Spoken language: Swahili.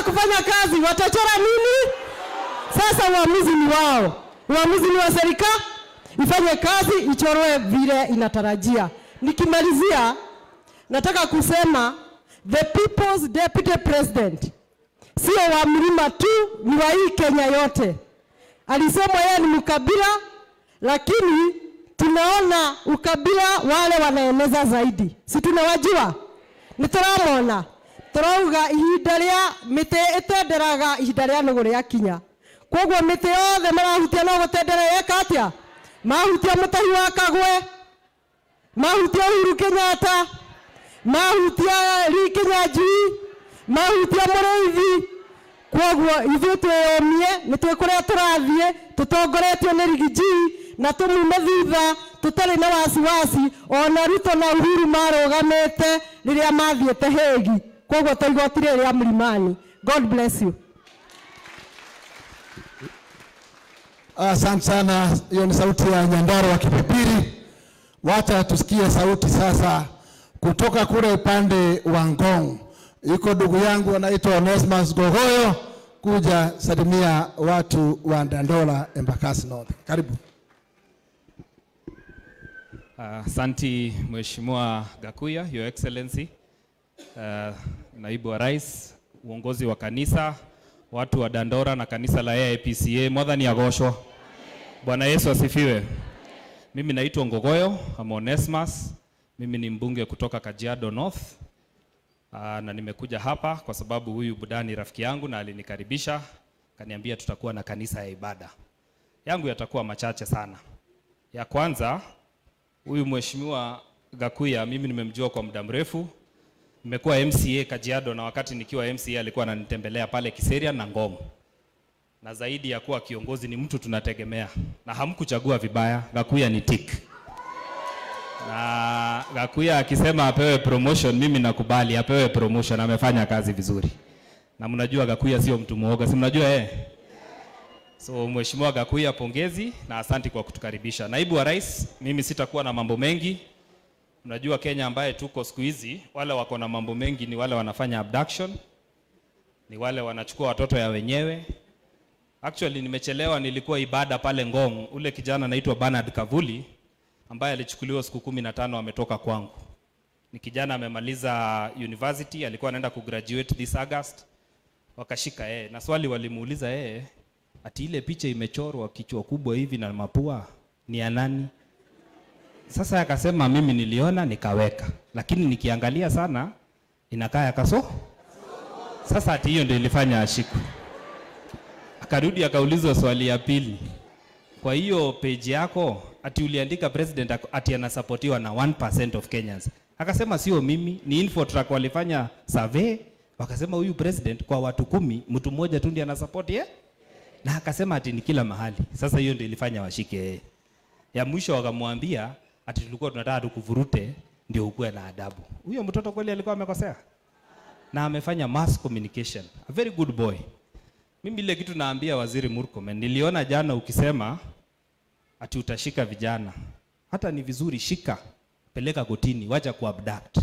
kufanya kazi watachora nini? Sasa uamuzi ni wao, uamuzi ni wa serikali, ifanye kazi, ichorwe vile inatarajia. Nikimalizia, nataka kusema the people's deputy president sio wa mlima tu, ni wa hii Kenya yote. Alisema yeye ni mkabila, lakini tunaona ukabila wale wanaeneza zaidi, si tunawajua? Nĩ tũramona tũrauga ihinda rĩa mĩtĩ ĩtenderaga ihinda rĩa nũgũ rĩakinya. Koguo mĩtĩ yothe marahutia no gũtendera yeka atĩa? Mahutia Mũtahi wa Kagwe, mahutia Uhuru Kenyatta, mahutia Lee Kinyanjui, mahutia Mũrĩithi. Koguo ithuĩ twĩyũmie, nĩ twĩ kũrĩa tũrathiĩ tũtongoretio nĩ Riggy G na tũmume thutha tũtarĩ na wasiwasi. Ona Ruto na Uhuru marũgamĩte rĩrĩa mathiĩte Hague, koguo to igoti rĩrĩ rĩa Mlimani. God bless you. Asante sana. Hiyo ni sauti ya Nyandarua Kipipiri. Wacha tusikie sauti sasa kutoka kule upande wa Ngong. Yuko ndugu yangu anaitwa Onesmus Gogoyo kuja salimia watu wa Dandora Embakasi North. Karibu. Asanti Mheshimiwa Gakuya, Your Excellency, Naibu wa Rais, uongozi wa kanisa, watu wa Dandora na kanisa la AIPCA, Mwathani agoshwo. Bwana Yesu asifiwe. Mimi naitwa Ngogoyo, I'm Onesmus. Mimi ni mbunge kutoka Kajiado North. Na nimekuja hapa kwa sababu huyu Budani rafiki yangu na alinikaribisha, kaniambia tutakuwa na kanisa ya ibada. Yangu yatakuwa machache sana. Ya kwanza, huyu Mheshimiwa Gakuya mimi nimemjua kwa muda mrefu. Nimekuwa MCA Kajiado na wakati nikiwa MCA alikuwa ananitembelea pale Kiseria na Ngong. Na zaidi ya kuwa kiongozi ni mtu tunategemea. Na hamkuchagua vibaya, Gakuya ni tick. Na Gakuya akisema apewe promotion, mimi nakubali apewe promotion, amefanya kazi vizuri. Na mnajua Gakuya sio mtu muoga, si mnajua eh? So Mheshimiwa Gakuya, pongezi na asanti kwa kutukaribisha. Naibu wa Rais, mimi sitakuwa na mambo mengi. Unajua Kenya ambaye tuko siku hizi, wale wako na mambo mengi ni wale wanafanya abduction, ni wale wanachukua watoto ya wenyewe. Actually nimechelewa, nilikuwa ibada pale Ngong, ule kijana anaitwa Bernard Kavuli ambaye alichukuliwa siku 15 ametoka kwangu. Ni kijana amemaliza university, alikuwa anaenda kugraduate this August. Wakashika yeye na swali walimuuliza yeye, ati ile picha imechorwa kichwa kubwa hivi na mapua ni ya nani? Sasa akasema mimi niliona nikaweka, lakini nikiangalia sana inakaa ya kaso. Sasa ati hiyo ndio ilifanya ashikwe. Akarudi akaulizwa swali ya pili, kwa hiyo page yako ati uliandika president ati anasapotiwa na 1% of Kenyans. Akasema sio mimi, ni Infotrack walifanya survey, wakasema huyu president kwa watu 10 mtu mmoja tu ndiye anasupport ye, na akasema ati ni kila mahali. Sasa hiyo ndio ilifanya washike yeye. Ya mwisho wakamwambia ati tulikuwa tunataka tukuvurute ndio ukuwe na adabu. Huyo mtoto kweli alikuwa amekosea? Na amefanya mass communication. A very good boy. Mimi ile kitu naambia Waziri Murkomen, niliona jana ukisema ati utashika vijana. Hata ni vizuri, shika, peleka kotini, wacha kuabduct.